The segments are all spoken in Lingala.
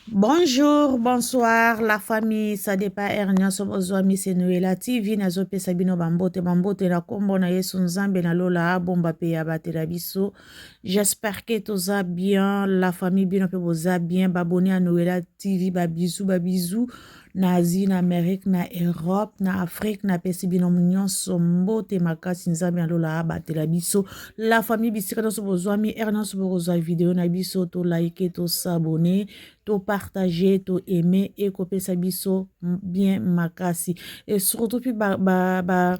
Bonjour, bonsoir la famille, ça dépend heure nyonso bozwami se Noela TV nazopesa bino bambote bambote na kombo na Yesu Nzambe na lola abomba pe abatela biso. J'espère que toza bien la famille bino pe boza bien babone ya Noela TV ba bisous ba bisous na Asie na Amérique na Europe na Afrique napesi bino nyonso mbote makasi Nzambe na lola abatela biso. La famille bisika nyonso bozwami heure nyonso bokozwa video na biso to like to s'abonner to partager to aimer ekopesa biso bien makasi et surtout puis ba, ba, ba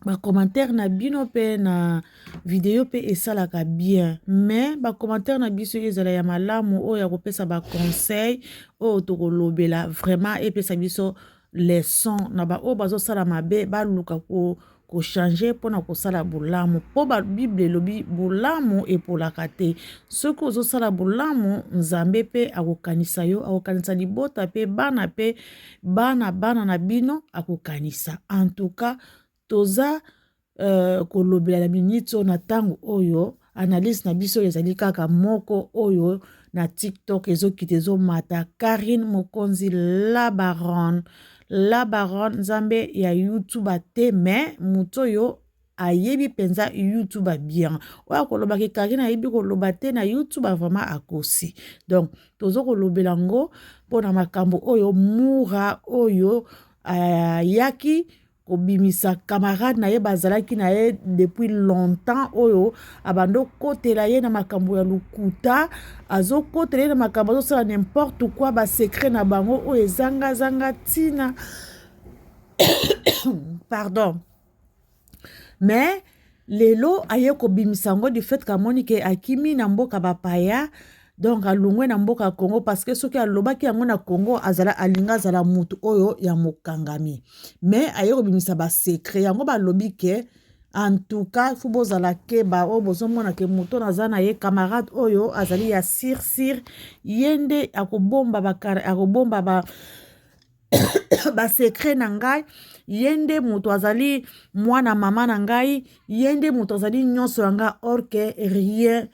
bacommentaire na bino mpe na video mpe esalaka bien mais bacommentaire na biso ezala ya malamu oyo ya kopesa baconseil oyo tokolobela vraiment epesa biso leçon na baoyo bazosala mabe baluka ko kochange mpona kosala bolamu mpo bible elobi bolamu epolaka te soki ozosala bolamu nzambe mpe akokanisa yo akokanisa libota mpe bana mpe bana bana na bino akokanisa en tout cas toza kolobela na miniti oyo na ntango oyo analyse na biso ezali kaka moko oyo na tiktok ezokita ezomata karine mokonzi la baronne la baronne nzambe ya youtube te mais moto oyo ayebi mpenza youtube bien oyo akolobaki karine ayebi koloba te na youtube vraiment akosi donc tozo kolobela yango mpona makambo oyo mura oyo ayaki kobimisa camarade na ye bazalaki na ye depuis longtemps oyo abandi okotela ye na makambo ya lokuta azokotela ye na makambo azosala n'importe quoi basecret na bango oyo ezangazanga ntina pardon mais lelo aye kobimisa yango du fait kamoni ke akimi na mboka bapaya donc alongwe na mboka ya congo parce que soki alobaki yango na congo azala alinga azala mutu oyo ya mokangami mais aye kobimisa basecret yango balobi ke en tout cas fo bozala keba oyo bozomona ke moto naza na ye camarade oyo azali ya sir sir ye nde akobomba ba akobomba ba basecret na ngai ye nde moto azali mwana mama na ngai ye nde moto azali nyonso ya ngai or que rien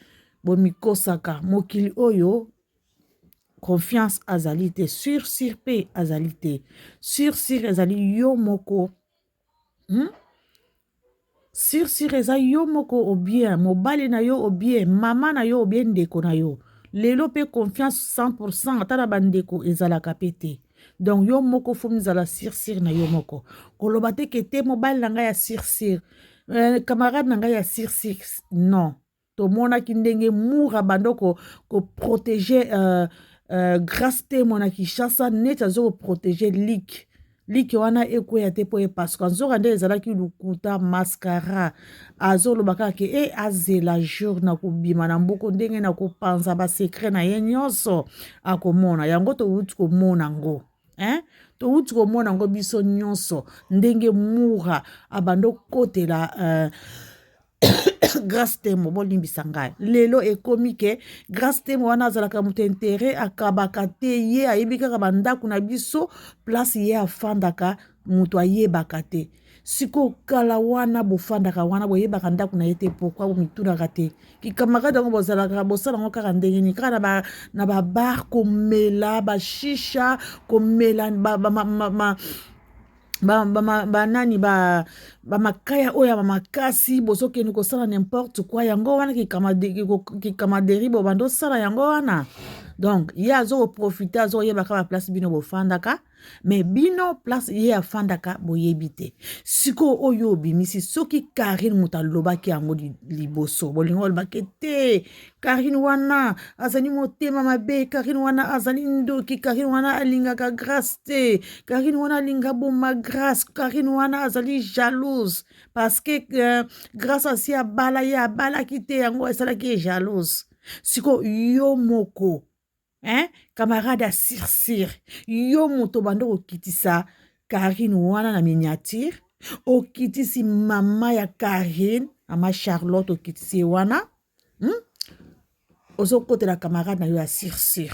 bomikosaka mokili oyo confiance azali te sur sur mpe azali te sur sur ezali yo moko hmm? Sur sur eza yo moko obien mobali na yo obien mama na yo obien ndeko na yo lelo mpe confiance 100 ata na bandeko ezalaka mpe te donc yo moko fo mizala sur sur na yo moko koloba te ke te mobali na ngai ya sur sur camarade na ngai ya sur sur non tomonaki ndenge mura bando koprotege ko grâce temo na kinshasa neti azo koprotege like like wana ekweya te mpo epasuka nzoka nde ezalaki lokuta mascara azoloba kaka ke e azela jour na kobima na mboko ndenge na kopanza basecret na ye nyonso akomona yango towuti komona ngo hein? Towuti komona yango biso nyonso ndenge mura abanda okotela grâce temo bolimbisa ngai lelo ekomi ke grâce temo wana azalaka moto intere akabaka te ye ayebi kaka bandako na biso place ye afandaka moto ayebaka te sikoyo kala wana bofandaka wana boyebaka ndako na ye te pourkui bomitunaka te kikamarade yango bozalaka bosala yango kaka ndenge nini kaka na babar komela bashisha komela ba, ba, ma, ma, ma, banani bamakaya oyo ya makasi bozokende kosala n'importe quoi yango wana kikamaderi bobanda osala yango wana donc ye azokoprofite azokoyebaka baplace bino bofandaka me bino place ye afandaka boyebi te sikoyo oyo obimisi soki karine moto alobaki yango liboso bolingo olobaki te karine wana azali motema mabe karine wana azali ndoki karine wana alingaka grace te karine wana alinga boma grace karine wana azali jalouse parce que grace asi abala ye abalaki te yango esalaki ye jalouse sikoyo yo moko hein? Camarade ya sirsir yo moto obanda kokitisa karine wana na miniature okitisi mama ya karine mama charlotte okitisi ye wana Ozokotela camarade na yo ya sirsir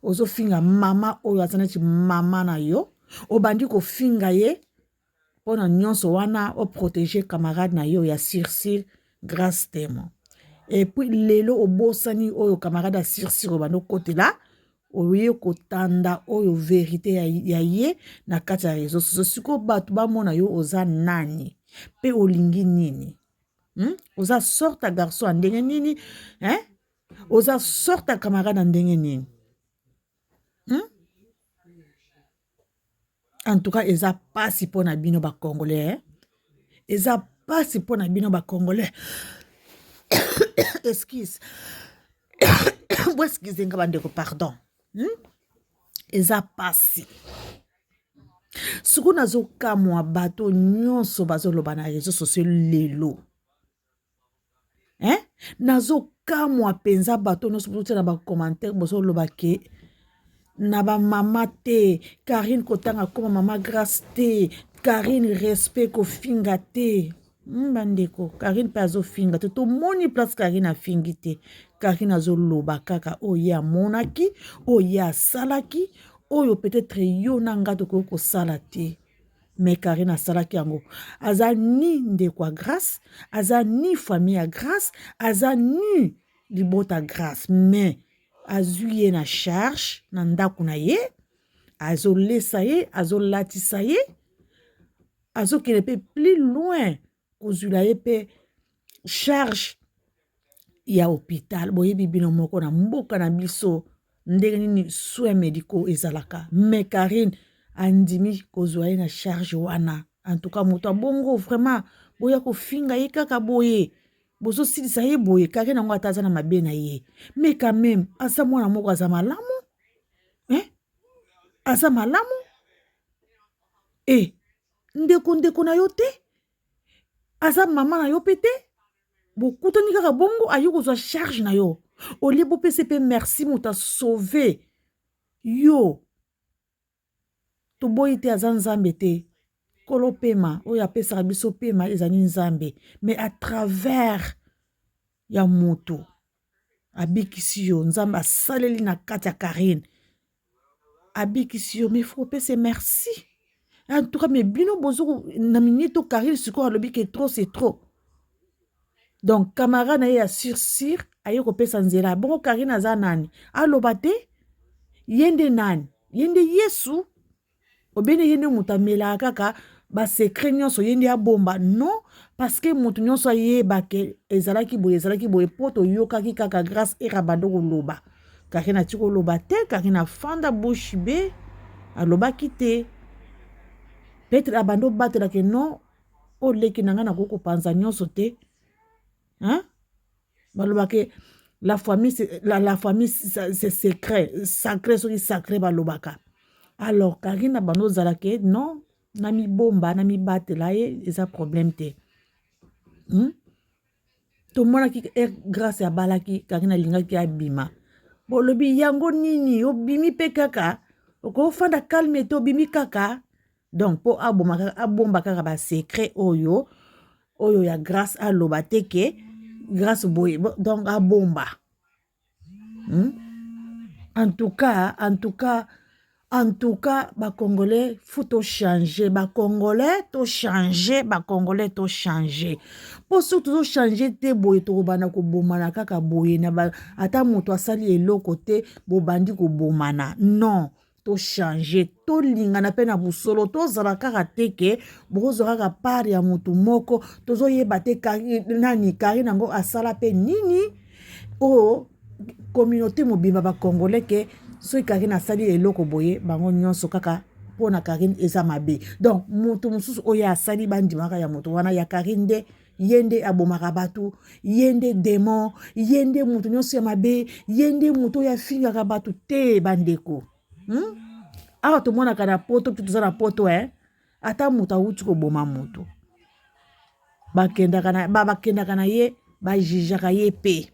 ozofinga mama oyo aza neti mama na yo obandi kofinga ye mpona nyonso wana oprotege camarade na yo ya sirsir grâce temo epuis lelo obosani oyo camarade ya sirsir obandi okotela. Oye kotanda oyo verite ya, ya ye na kati ya réseau sociaux. Sikoyo bato bamona yo oza nani mpe olingi nini? Oza sorte ya garçon ya ndenge nini, hein? Oza sorte ya camarade ya ndenge nini? En tout cas eza pasi mpo na bino bacongolais, eh? Eza pasi mpo na bino bacongolais. Excuse, boexcuse nga bandeko, pardon, Eza pasi. Sikoyo nazokamwa bato nyonso bazoloba na réseau sociaux lelo, hein? Nazokamwa mpenza bato nyonso bozotia na bacommentaire, bozoloba ke na bamama te, Karine kotanga koma mama Grâce te, Karine respect, kofinga te. Bandeko, Karine mpe azofinga te. Tomoni place Karine afingi te. Karine azoloba kaka oyo ye amonaki, oyo ye asalaki, oyo peut-être yo na nga tokoki kosala te, mais Karine asalaki yango. Aza ni ndeko ya Grâce, aza ni famille ya Grâce, aza ni libota Grâce, mais azwi ye na charge na ndako na ye, azolesa ye, azolatisa ye, azokende mpe plus loin kozwila ye mpe charge ya hôpital. Boyebi bino moko na mboka na biso ndenge nini soins médicaux ezalaka, mais Karine andimi kozwa ye na charge wana. En tout cas moto abongo vraiment, boya kofinga ye kaka boye, bozosilisa ye boye. Karine yango ata aza na mabe na ye, mais quand même aza mwana moko aza malamu, eh? Aza malamu e ndeko, ndeko na yo te, aza mama na yo mpe te. Bokutani kaka bongo, aye kozwa charge na yo, olie bopesa mpe merci, moto asauve yo. Toboyi te, aza Nzambe te. Kolo pema oyo apesaka biso pema ezali Nzambe, mais à travers ya moto abikisi yo, Nzambe asaleli na kati ya Karine, abikisi yo, mais faut opesa merci en tout cas. Mais bino bozo na minute oyo, Karine sikoyo alobi ke trop c'est trop. Donc camarade na ye ya sur sur aye kopesa nzela bongo. Karine aza nani aloba te? Ye nde nani? Ye nde Yesu obene? Ye nde moto amelaka kaka basecret nyonso, ye nde abomba? Non, parce que moto nyonso ayeba ke ezalaki boye, ezalaki boye, mpo toyokaki kaka Grâce era bando koloba. Karine ati koloba te. Karine afanda bouche bée, alobaki te. Peut-être abandi obatelaka non, oyo leki na ngai, nakoki kopanza nyonso te, hein? Balobaka la famille, la famille c'est secret, sacré, soki sacré balobaka. Alors Karine abandi ozala ke non, na mibomba, na mibatela ye, eza problème te, Tomonaki Grâce abalaki Karine, alingaki abima, bolobi yango nini? Obimi mpe kaka, okofanda calme te, obimi kaka. Donc mpo aboma, abomba kaka basecret oyo ya Grâce, aloba te ke Grâce boye, donc abomba, En tout cas, en tout cas, en tout cas bacongolais faut tochange, bacongolais tochange, bacongolais tochange, mpo soki tozochange te boye, tokobanda kobomana kaka boye na ba, ata moto asali eloko te, bobandi kobomana. Non, tochange, tolingana mpe na bosolo. Tozala kaka te ke bokozwa kaka part ya motu moko, tozoyeba te nani Karine yango asala mpe nini oyo communauté mobimba bacongolais ke soki Karine asali eloko boye, bango nyonso kaka mpo na Karine eza mabe. Donc moto mosusu oyo asali, bandimaka ya moto wana. Ya Karine nde ye nde abomaka bato, ye nde démon, ye nde moto nyonso ya mabe, ye nde moto oyo afingaka bato te. Bandeko, Awa tomonaka na Poto, mpe toza na Poto, eh? Ata moto awuti koboma moto, bakendaka na ye, bajugeaka ye mpe,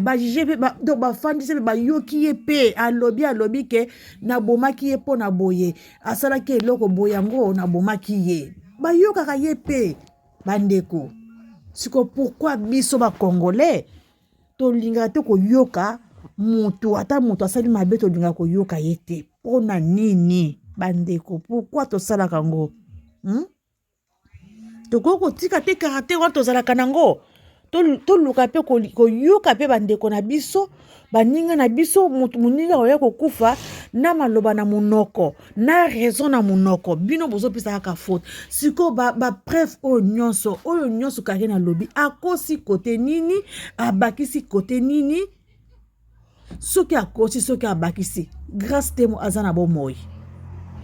bajuge mpe ba, donc bafandisi mpe, bayoki ye mpe alobi ke nabomaki ye mpo na boye, asalaki eloko boye, yango nabomaki ye. Bayokaka ye mpe, bandeko. Siko pourquoi biso bacongolais tolingaka te koyoka moto? Ata moto asali mabe, tolingaka koyoka ye te. Mpo na nini, bandeko? Pourquoi tosalaka yango, Tokoki kotika te caractère wana tozalaka nango. Toluka mpe koyoka mpe bandeko na biso, baninga na biso. Moto moninga oya kokufa na maloba na monoko, na raison na monoko, bino bozopesa kaka faute. Sikoyo bapreuve ba oyo nyonso, oyo nyonso Karine alobi, akosi kote nini? Abakisi kote nini? Soki akosi, soki abakisi, Grâce Temo aza na bomoi,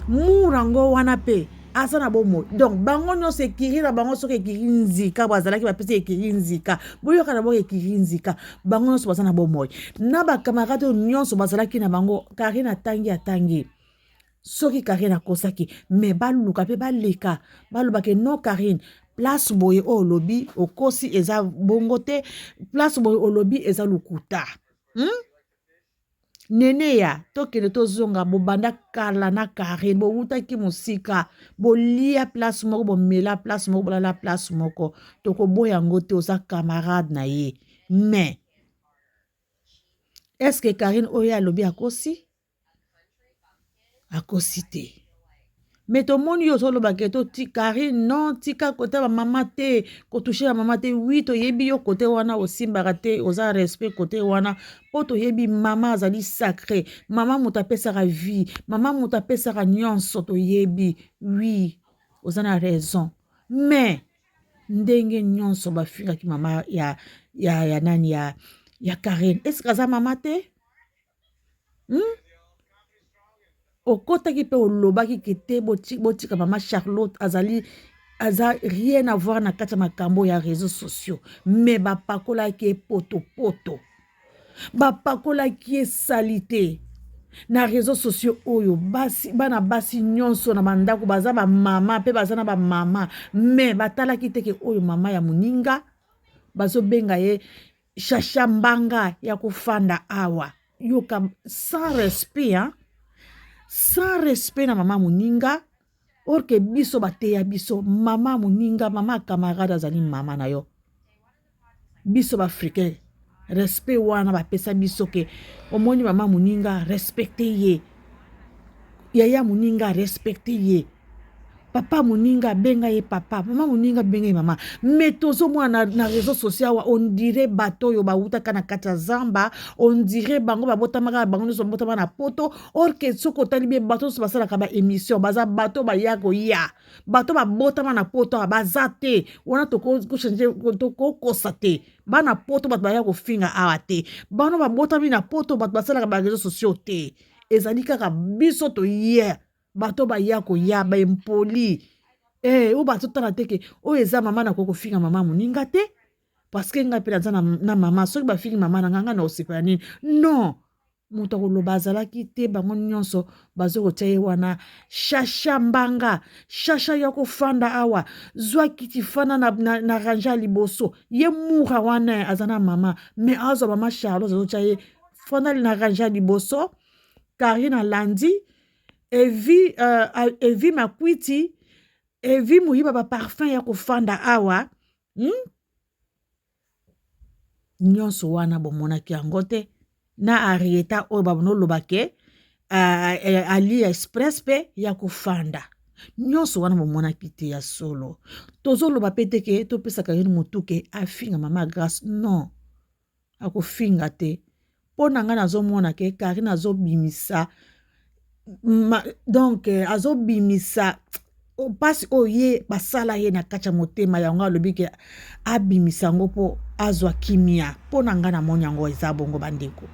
mur yango wana mpe aza na bomoi. Donc bango nyonso ekiri na bango, soki ekiri nzika bazalaki bapesi ekiri nzika, boyoka na bango ekiri nzika, bango nyonso baza na bomoi na bacamarade oyo nyonso bazalaki na bango. Karine atangi, atangi. Soki Karine akosaki, me baluka mpe baleka balobake: "Non, Karine, place boye oyo olobi okosi, eza bongo te, place boye olobi eza lokuta." Nene ya tokende tozonga, bobanda kala na Karine, bowutaki mosika, bolia place moko, bomela place moko, bolala place moko, tokoboya yango te, oza camarade na ye. Mais est-ce Karine oyo alobi akosi? Akosi te. Me tomoni yo ozoloba ke to Karine, non, tika kote bamama te, kotoucher bamama te. Oui, toyebi yo kote wana osimbaka te, oza respect kote wana, mpo toyebi mama azali sacré, mama moto apesaka vie, mama moto apesaka nyonso, toyebi. Oui, oza na raison. Mais ndenge nyonso bafingaki mama ya nani, ya Karine, est-ce aza mama te? Okotaki mpe olobaki ke te, botika mama Charlotte, azali aza rien à voir na kati ya makambo ya réseaux sociaux. Mais bapakolaki ye potopoto, bapakolaki ye saleté na réseaux sociaux. Oyo basi, bana basi nyonso na bandako baza bamama mpe baza na bamama, mais batalaki te ke oyo mama ya moninga bazobenga ye Chacha mbanga ya kofanda awa. Yoka, sans respect, hein? Sans respect na mama moninga. Or ke biso bateya biso, mama moninga, mama camarade azali mama na yo. Biso baafricain, respect wana bapesa biso ke omoni mama moninga, respecte ye, yaya moninga, respecte ye, papa moninga, abenga ye papa, mama moninga, abenga ye mama. Mais tozomona na réseau social awa, on dirait bato oyo bawutaka na kati ya zamba, on dirait bango babotamaka, bango nyonso babotama na Poto. Or ke soki otali bien, bato nyonso basalaka baémission baza bato baya koya, bato babotama na Poto awa baza te. Wana tokochanger, tokokosa te. Bana Poto bato baya kofinga awa te, bano babotami na Poto bato basalaka baréseaux sociaux te. Ezali kaka biso toye, bato baya koya baimpolis oyo bazotala te ke oyo eza mama. Nakoki kofinga mama moninga te, parce que ngai mpe naza na mama. Soki bafingi mama na ngai, ngai na osepela nini? Non, moto akoloba azalaki te. Bango nyonso baza kotia ye wana Chacha mbanga, Chacha ya kofanda awa, zwa kiti, fanda na rangée ya liboso. Ye mura wana aza na mama, mais azwa mama Charlotte, azotia ye fanda na rangée ya liboso. Karine alandi Evi Makwiti, Evi moyiba baparfum ya kofanda awa, Nyonso wana bomonaki yango te. Na Arieta oyo babonoloba ke Ali Express mpe ya kofanda, nyonso wana bomonaki te. Ya solo, tozoloba mpe te ke topesaka ye motu ke afinga mama Grâce. Non, akofinga te. Mpo na ngai nazomona ke Karine azobimisa donc azobimisa mpasi oyo ye basala ye na kati ya motema. Yango alobi ke abimisa yango mpo azwa kimia. Mpo na ngai namoni yango eza bongo, bandeko,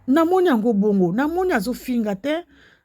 Namoni yango bongo, namoni azofinga te,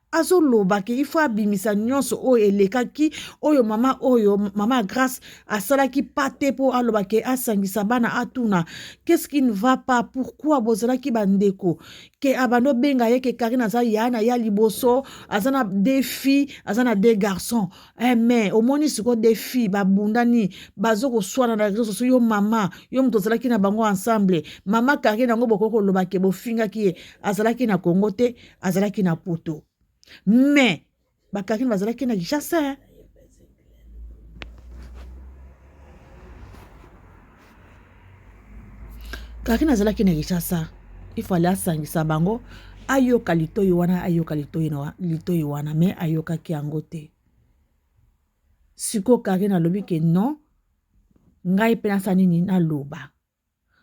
azoloba ke il faut abimisa nyonso oyo elekaki, oyo mama, oyo mama Grâce asalaki pa te, mpo aloba ke asangisa bana, atuna qu'est-ce qui ne va pas, pourquoi bozalaki bandeko, ke abandi obenga ye ke Karine aza ya na ya liboso, aza na deux filles, aza na deux garçons. Mais omoni sikoyo deux filles babundani, bazo koswana na réseau sociaux. Yo mama, yo moto ozalaki na bango ensemble, mama Karine yango, bokoki koloba ke bofingaki ye, azalaki na Kongo te, azalaki na Poto, mais bakarine bazalaki na Kinshasa. Karine azalaki na Kinshasa, il fallait asangisa bango, ayoka litoi wana, ayoka litoi wana, mais ayokaki yango te. Sikoyo Karine alobi ke non. Ngai mpe nasala nini? Naloba.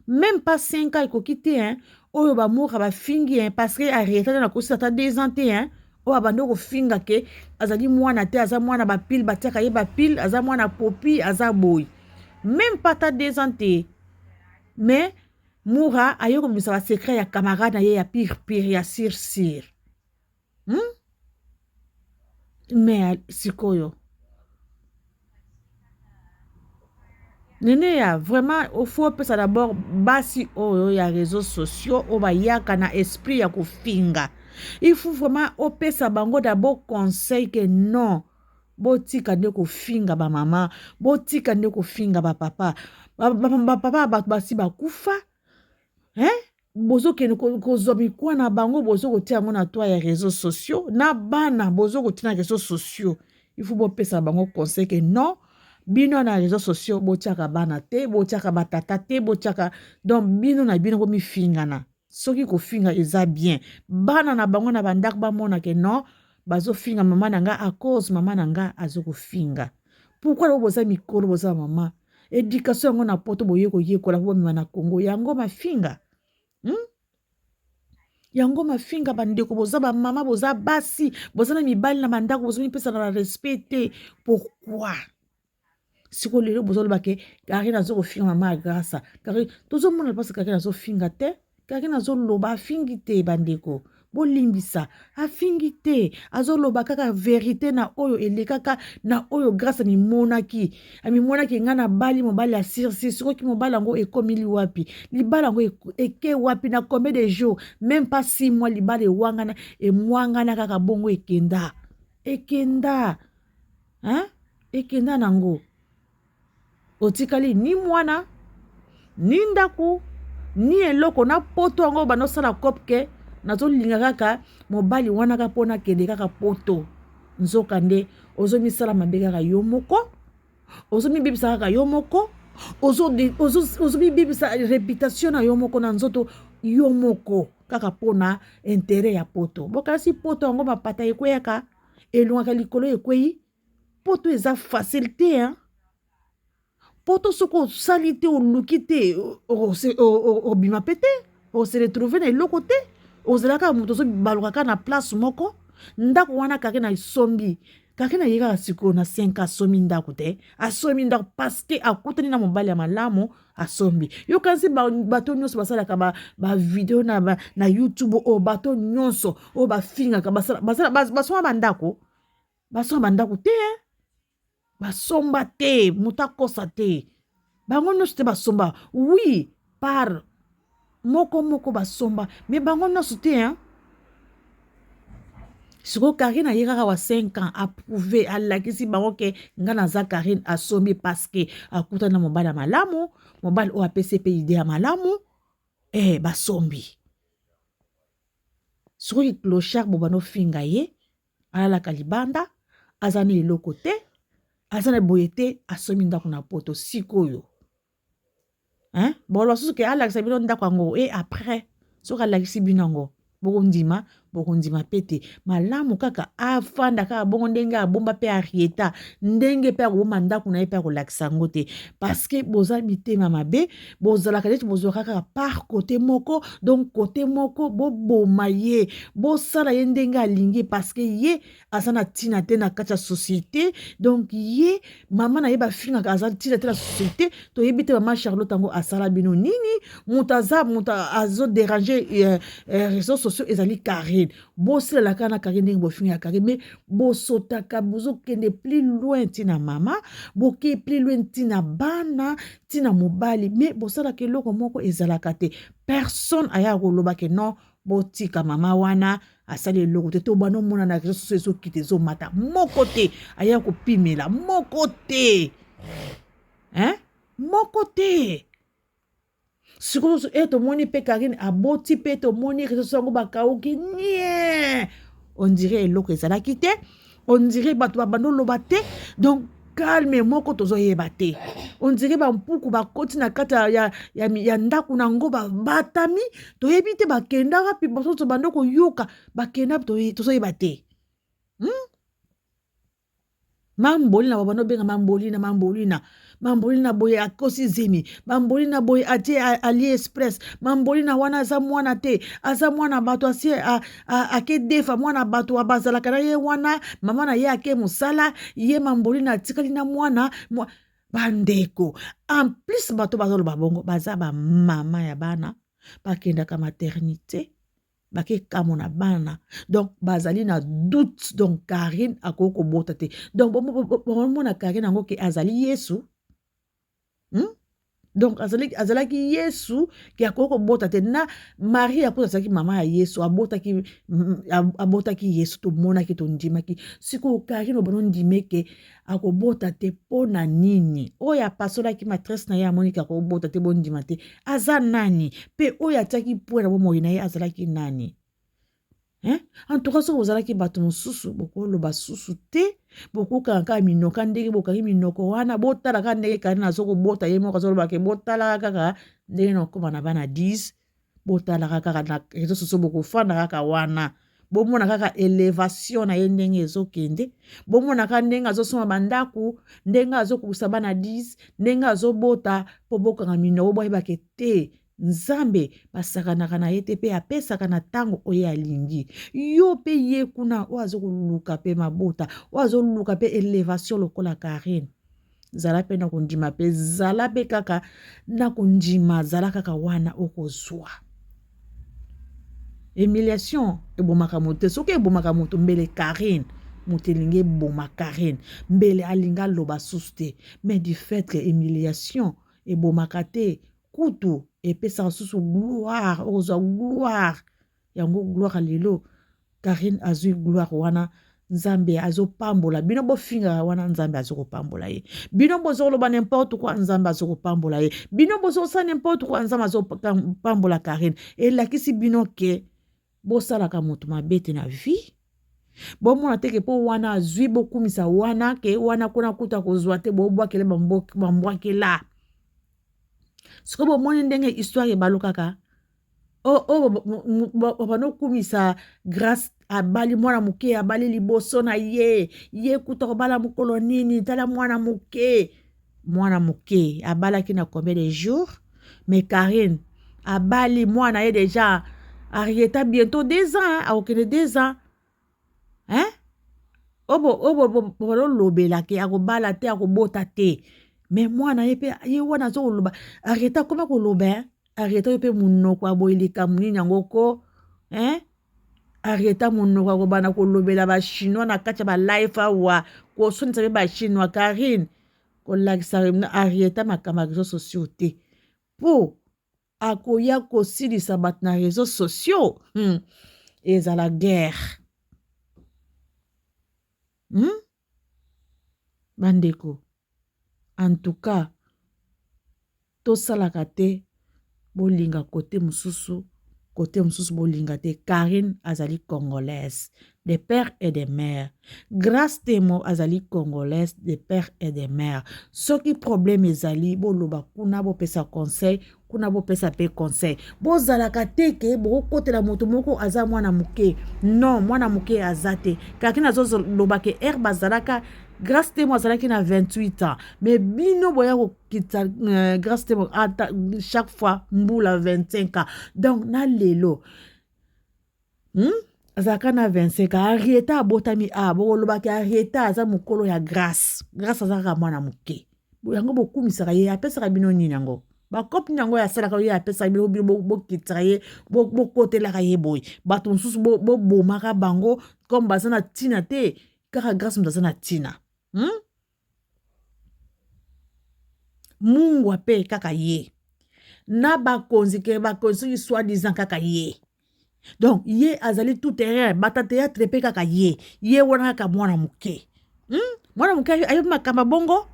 Même pas 5 ans ekoki te, hein? Oyo bamoka bafingi, hein? Parce que Arieta na kosi ata 2 ans te, hein? Oyo abandi kofinga ke azali mwana te, aza mwana bapile, batiaka ye bapile, aza mwana popi, aza boye. Même pas ata 2 ans te. Mais Mura aye kobimisa basecret ya camarade na ye ya pire pire ya sir sir. Mais sikoyo Neneya, vraiment faut opesa d'abord basi oyo ya réseaux sociaux oyo bayaka na esprit ya kofinga. Il faut vraiment opesa bango d'abord conseil que non, botika nde kofinga bamama, botika nde kofinga bapapa. Bapapa ya bato basi bakufa, hein? Bozokende kozwa mikwa na bango, bozo kotia yango na toit ya réseaux sociaux, na bana bozo kotia na réseaux sociaux. Il faut bopesa bango conseil que non, bino na réseaux sociaux botiaka bana te, botiaka batata te, botiaka. Donc bino na bino bomifingana. Soki kofinga eza bien, bana na bango na bandako bamona ke non, bazofinga mama na nga à cause mama na nga azokofinga. Pourquoi lelo boza mikolo, boza mama, éducation yango na Poto boye koyekola po bomema na Congo yango mafinga, Yango mafinga, bandeko, boza bamama, boza basi, boza na mibali na bandako, bozomipesa na barespect te. Pourquoi sikoyo lelo bozoloba ke Karine azokofinga mama ya Grâce? Karine tozomona mpasi, Karine azofinga te, Karine azoloba, afingi te. Bandeko, bolimbisa, afingi te, azoloba kaka vérité na oyo elekaka, na oyo Grâce amimonaki. Amimonaki ngai nabali mobali ya sirsi. Soki mobali yango ekomili wapi, libala yango eke wapi, na combien de jours? Même pas 6 mois, libala ewangana, emwangana kaka bongo, ekenda, ekenda, hein? Ekenda nango, otikali ni mwana, ni ndako, ni eloko na Poto. Yango bandosala cope ke nazolinga kaka mobali wana kaka mpo nakende kaka Poto. Nzoka nde ozomisala mabe kaka yo moko, ozomibebisa kaka yo moko, ozomibebisa réputation na yo moko na nzoto yo moko kaka mpona intérêt ya Poto. Bokasi Poto yango mapata ekweyaka, elongaka likolo, ekwei. Poto eza facile te, hein? Poto soki osali te, oluki te, obima mpe te, ose retrouve na eloko te, ozala kaka moto ozobaluka kaka na place moko. Ndako wana kaka na esombi kaka na ye kaka sikoyo na 5, asombi ndako te. Asombi ndako parce que akutani na mobali ya malamu, asombi. Yo kasi bato nyonso basalaka bavideo na YouTube oyo, bato nyonso oyo bafingaka basomba bandako? Basomba bandako te, basomba te. Moto akosa te, bango nyonso te basomba. Oui, par moko moko basomba, mais bango nyonso te, hein? Sikoyo Karine aye kaka wa 5 ans, aprouve, alakisi bango ke nga naza Karine. Asombi parce que akutani na mobali ya malamu, mobali oyo apesi mpe idée ya malamu, basombi. Sikoyo clochard bobanda ofinga ye, alalaka libanda, aza na eloko te, aza na boye te, asombi ndako na Poto. Sikoyo, hein? Boloba susu ke alakisa bino ndako yango, e après soki alakisi bino yango, bokondima? Bokondima mpe te. Malamu kaka afanda kaka bongo ndenge abomba mpe Arieta, ndenge mpe akobomba ndako na ye mpe akolakisa yango te, parce que boza mitema mabe. Bozalaka neti bozwaka kaka par côté moko. Donc côté moko boboma ye, bosala ye ndenge alingi, parce que ye aza na ntina te na kati ya société. Donc ye mama na ye bafingaka, aza ntina te na société. Toyebi te mama Charlotte yango asala bino nini. Moto aza moto azoderange réseaux sociaux ezali Karine. Bosilelaka na Karine ndenge bofingaka Karine, mais bosotaka, bozokende plus loin, ntina mama, boke plus loin, ntina bana, ntina mobali, mais bosalaka eloko moko ezalaka te. Personne ayaka koloba ke non, botika mama wana, asali eloko te. To bana omona na réseau sociaux ezokita, ezomata, moko te aya kopimela, moko te, hein? Moko te. Sikoyo e tomoni mpe Karine aboti mpe, tomoni réseau sociaux yango bakauki nie, on dirait eloko ezalaki te, on dirait bato babanda oloba te. Donc calme moko tozoyeba te, on dirait bampuku bakoti na kati ya ndako nango, babatami, toyebi te bakenda wapi. Basoso banda koyoka bakenda, tozoyeba te, Mambolina, babanda obenga Mambolina, Mambolina. Mambolina boye akosi zemi, mambolina boye atie AliExpress, mambolina wana aza mwana te, aza mwana bato, asi ake defa mwana bato bazalaka na ye wana, mama na ye ake mosala, ye mambolina atikali na mwana mwa... Bandeko, en plus bato bazoloba bongo baza bamama ya bana, bakendaka maternité, bake kamona bana, donc bazali na doute. Donc Karine akoki kobota te. Donc bomona Karine yango ke azali Yesu, Donc azalaki Yesu ke akoki kobota te. Na Marie akuti azalaki mama ya Yesu, abotaki Yesu, tomonaki, tondimaki. Sikoyo Karine obana ondime ke akobota te mpo na nini? Oyo apasolaki matresse na ye amoniki akobota te, bondima te. Aza nani? Mpe oyo atiaki pwe na bomoi na ye azalaki nani? Hein? En tout cas, soki bozalaki bato mosusu, bokoloba susu te, bokokanga kaka minoka ndenge bokangi minoko wana. Botala kaka ndenge Karine azokobota, ye moko azoloba ke botalaka kaka ndenge nakokoma na bana 10. Botalaka kaka na réseau sociaux, bokofanda kaka wana, bomona kaka elevation na ye ndenge ezokende, bomona kaka ndenge azosomba bandako, ndenge azokokisa bana 10, ndenge azobota, mpo bokanga minoko, boyebake te Nzambe basakanaka na ye te, mpe apesaka na ntango oyo alingi. Yo mpe ye kuna oyo azokoluka mpe mabota, oyo azoluka mpe elevation lokola Karine, zala mpe na kondima, mpe zala mpe kaka na kondima, zala kaka wana, okozwa. Humiliation ebomaka moto te. Soki ebomaka moto, mbele Karine moto elingi eboma Karine, mbele alingi aloba susu te. Mais du fait que humiliation ebomaka te, kutu epesaka susu gloire, okozwa gloire yango. Gloire lelo Karine azwi gloire wana, Nzambe azopambola bino. Bofingaka wana, Nzambe azokopambola ye. Bino bozoloba n'importe quoi, Nzambe azokopambola ye. Bino bozosala n'importe quoi, Nzambe azopambola Karine. Elakisi bino ke bosalaka moto mabe te na vie. Bomona te ke mpo wana azwi, bokumisa wana ke wana kuna kuta kozwa te, bobwakele bambwakela. Sikoyo bomoni ndenge histoire ebalukaka. Oyo babanda okumisa Grâce, abali mwana moke, abali liboso na ye, ye kuta kobala mokolo nini? Tala mwana moke, mwana moke abalaki na combien de jours? Mais Karine abali mwana ye déjà, Arieta bientôt 2 ans, akokende 2 ans, hein? Oyo balolobelake akobala te, akobota te, mais mwana ye mpe ye wana aza koloba. Arieta akoma koloba. Arieta oyo mpe monoko aboyi likambo nini yango ko, hein? Arieta monoko akobanda kolobela Bachinois na kati ya balive awa, kosonisa mpe Bachinois. Karine kolakisa Arieta makambo ya réseau sociaux te, mpo akoya kosilisa bato na réseau sociaux, Ezala guerre, Bandeko, en tout cas tosalaka te bolinga kote mosusu, kote mosusu bolinga te. Karine azali Congolaise de père et de mère, Grâce Temo azali Congolaise de père et de mère. Soki problème ezali, boloba kuna, bopesa conseil kuna, bopesa mpe conseil. Bozalaka te ke bokokotela moto moko aza mwana moke. Non, mwana moke aza te. Karine azoloba ke ere bazalaka, Grâce Temo azalaki na 28 ans, mais bino boya kokita Grâce Temo ata chaque fois mbula 25 ans. Donc na lelo, Azalaka na 25 ans. Arieta abotami a bokolobaki Arieta aza mokolo ya Grâce. Grâce aza kaka mwana moke. Yango bokumisaka ye, apesaka bino nini yango? Bakopi yango oyo asalaka, ye apesaka bino, bino bokitisaka ye, bokotelaka ye boye. Bato mosusu bobomaka bango comme baza na ntina te, kaka Grâce moto aza na ntina, Mungwa mpe kaka ye na bakonzi ke bakonzi soki soi-disant kaka ye. Donc ye azali tout terrain, bata théâtre mpe kaka ye, ye wana kaka mwana moke, Mwana moke ayebi makambo bongo.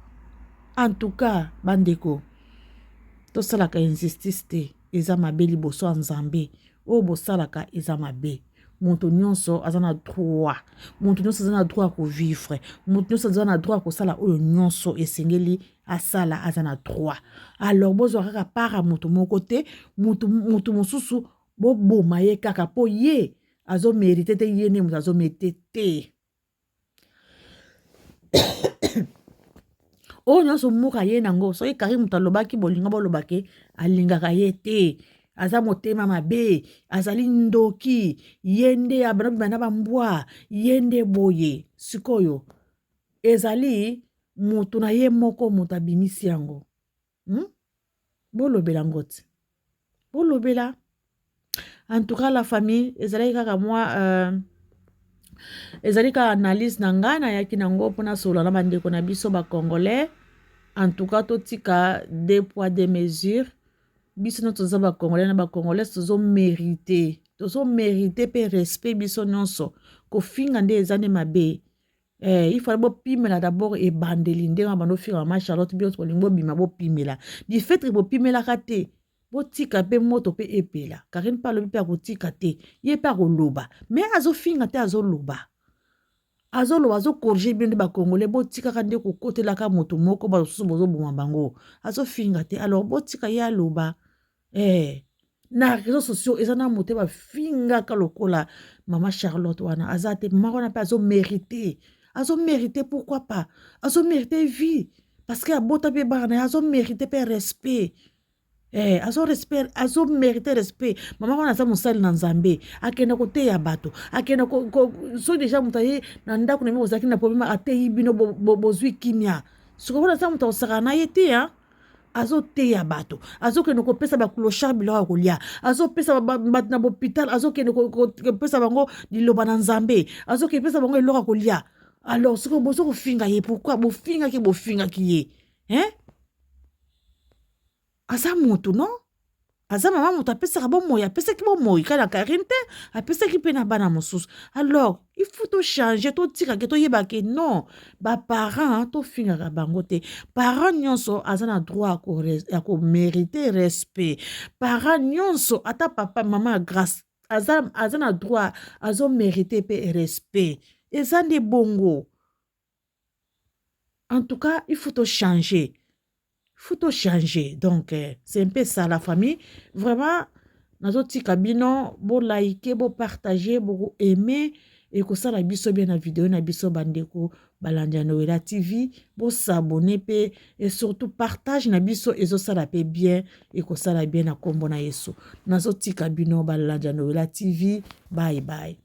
En tout cas bandeko, tosalaka injustice te, eza mabe liboso ya Nzambe. Oyo bosalaka eza mabe. Moto nyonso aza na droit, moto nyonso aza na droit ya kovivre, moto nyonso aza na droit ya kosala oyo nyonso esengeli asala, aza na droit. Alors bozwa kaka part ya moto moko te, moto mosusu boboma ye kaka mpo ye azomérite te, ye nde moto azomérite te. Oyo nyonso mura ye nango, soki Karine moto alobaki bolingo, bolobake alingaka ye te, aza motema mabe, azali ndoki, ye nde abanda na bambwa, ye nde boye. Sikoyo ezali moto na ye moko moto abimisi yango, Bolobela yango te, bolobela. En tout cas, la famille, ezalaki kaka mwa ezali kaka analyse na ngai nayaki nango mpona solola na bandeko na biso bacongolais. En tout cas, totika deux poids deux mesures. Biso nyonso toza bacongolais na bacongolais, tozomérite, tozomérite mpe respect biso nyonso. Kofinga nde eza nde mabe. Il fallait bopimela d'abord ebandeli ndenge bando ofinga mama Charlotte. Bino bolingi bobima, bopimela. Du fait que bopimelaka te, botika mpe moto mpe epela. Karine mpe alobi mpe akotika te, ye mpe akoloba, mais azofinga te, azoloba, azoloba, azocorriger bino nde bacongolais. Botikaka nde kokotelaka moto moko, basusu bozoboma bango. Azofinga te, alors botika ye aloba. Na réseaux sociaux eza na moto bafingaka lokola mama Charlotte wana aza te. Mama wana mpe azomérite, azomérite. Pourquoi pas? Azomérite vie parce que abota mpe bana na ye, azomérite mpe respect. Azo respect, azomérite respect. Mama wana aza mosali na Nzambe, akende koteya bato, akende soki déjà moto aye na ndako na bino, ozalaki na problème, ateyi bino, bozwi kimia. Sikoyo wana aza moto akosaka na ye te. Azoteya bato, azokende kopesa baclochard biloko ya kolia, azopesa bato na bopital, azokende kopesa bango liloba na Nzambe, azokende kopesa bango eloko ya kolia. Alors soki bozo kofinga ye, pourquoi bofingaki, bofingaki ye, hein? Aza motu, non? Aza mama, moto apesaka bomoi, apesaki bomoi kaka na Karine te, apesaki mpe na bana mosusu. Alors il faut tochange, totikake, toyeba ke non, baparent tofingaka bango te. Parent nyonso aza na droit ya komérite respect. Parent nyonso, ata papa, mama ya Grâce, aza na droit, azomérite mpe respect. Eza nde bongo. En tout cas, il faut tochanger, faut tochanger. Donc c'est un peu ça, la famille. Vraiment, nazotika bino bolike, bopartage, boaime, ekosala biso bien na video na biso. Bandeko balandi ya Noela TV, bosabonner mpe et surtout partage na biso ezosala mpe bien, ekosala bien na nkombo na Yesu. Nazotika bino, balandi ya Noela TV. Bye bye.